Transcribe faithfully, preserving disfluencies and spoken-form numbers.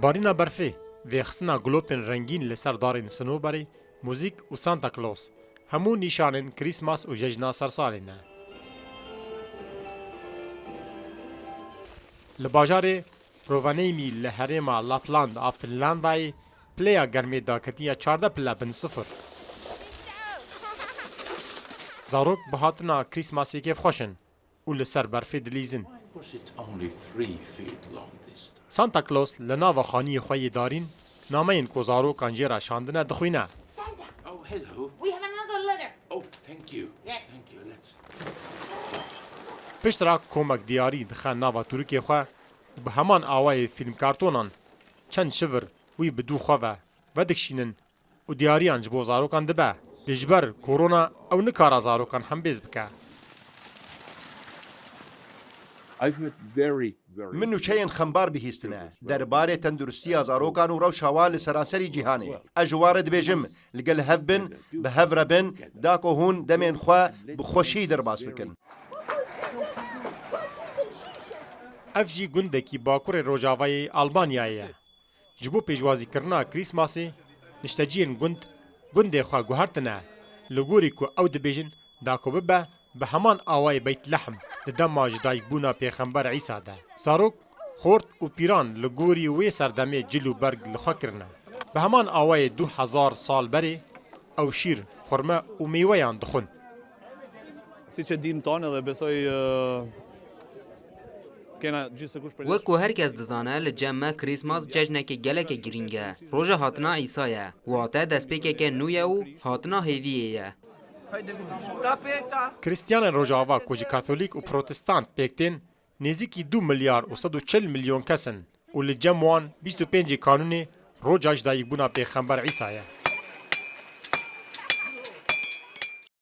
Barîna berfê, vêxistina gulopên rengîn li ser darên sinoberê, muzîk û Santa Claus, hemû nîşanên Krîsmas û cejna sersalê ne. Li bajarê Rovaniemi li herêma Lapland a Finlandayê, pileya germê daketiye çardeh pile bin sifir. Zarok bi hatina Krîsmasê kêfxweş in û li ser berfê dilîzin. Why was it only three feet long this time? Santa Claus li nava xaniyê xwe yê darîn nameyên ku zarokan jê re şandine dixwîne. Santa, Oh, hello. We have another letter. Oh, thank you. Yes. Thank you. Let's. Piştre komek diyarî dixe nava tûrikê xwe û bi heman awayê fîlmkartonan çend şivir wî bi dû xwe ve vedikişînin û diyariyan ji bo zarokan dibe. Lê ji ber korona ew nikara zarokan hembêz bike. I've heard very, very Min nûçeyên xembar bihîstine derbarê tenduristiya zarokan û rewşa wan li seranserî cîhanê. Ez ji wan re dibêjim, li gel hev bin, bi hev re bin, da ku hûn demên xwe bi xweşî derbas bikin. Ev jî gundekî bakurê rojavayê Albanyayê ye. Ji bo pêşwazîkirina Krîsmasê, nişteciyên gund gundê xwe guhertine, li gorî ku ew dibêjin, da ku bibe bi heman awayê Beytlehem di dema ji dayikbûna Pêxember Îsa de. Zarok, xort û pîran li gorî wê serdemê cil û berg li xwe kirine. Bi heman awayê du hezar sal berê ew şîr, xurme û mêweyan dixwin. Siç e dim tane dhe besoj, e, kena cî se kuş Wek ku her kes dizane, li cem me Krîsmas cejneke geleke girîng e. Roja hatina Îsa ye. Wate destpêkeke nû ye û hatina hêviyê ye. Krîstiyanên Rojava ku ji Katolîk û Protestant pêk tên, nêzîkî du milyar û sed û çil milyon kes in û li cem wan bîst û pêncê kanûnê roja ji dayikbûna Pêxember Îsa ye.